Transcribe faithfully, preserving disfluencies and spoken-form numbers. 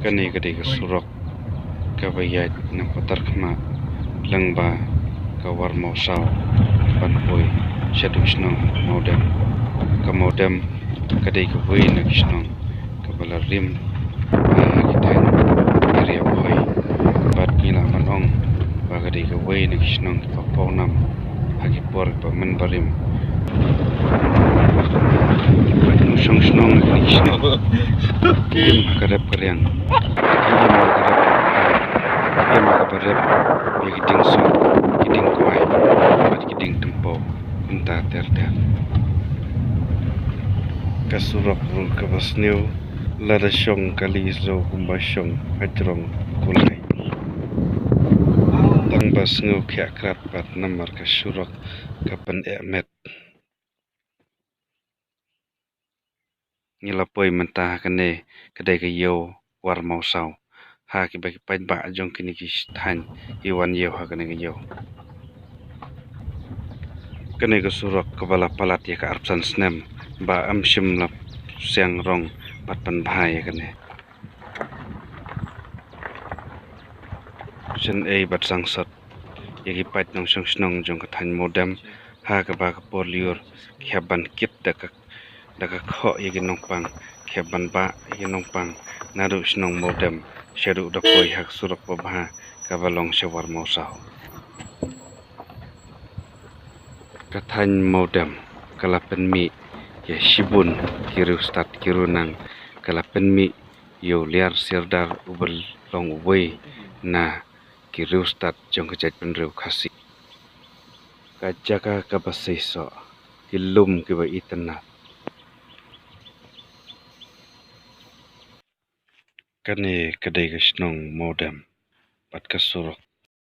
Kane ka dei ka surok kaba ïaid na Patarkhmah lyngba ka Warmawsaw ban poi shaduh shnong Mawdem. Ka Mawdem ka dei kawei na ki shnong kaba la rim ha ki thaiñ area Bhoi. Bad ngi lah ban ong ba ka dei kawei na ki shnong kiba pawnam ha ki por kiba mynbarim. Bad nongshong shnong ha kine ki shnong ki im ha ka rep ka riang, ki im ha ka rep ka riang, ki im ha kaba rep ïa ki dieng suk, ki dieng kwai bad ki dieng tympew kumta ter ter. Ka surok ruh kaba sniew, lada shong kali sniew kumba shong hajrong kulai. Tang ba sniew khiah krat pat namar ka surok ka pyneh met. Ngi la poi mynta ha kane ka dei ka ïew Warmawsaw ha kiba ki paidbah jong kine ki thaiñ ki wan ïew ha kane ka ïew. Kane ka surok kaba la palat ïa ka arphew san snem ba ym shym la siang rong bad pynbha ïa kane. Shen ei bad sangsot ïa ki paid nongshong shnong jong ka thaiñ Mawdem ha kaba ka por lyiur ki hap ban kit da ka da ka khoh ïa ki nongpang, ki hap ban bah ïa ki nongpang naduh shnong Mawdem shaduh da poi ha ka surok babha kaba long sha Warmawsaw. Ka thaiñ Mawdem ka la pynmih ïa shibun ki riewstad ki riewniam, ka la pynmih ïa u Liar Sirdar uba long uwei na ki riewstad jong ka jaitbynriew Khasi. Ka jaka kaba seisoh, ki lum kiba itynnad. Kane ka dei ka shnong Mawdem bad ka surok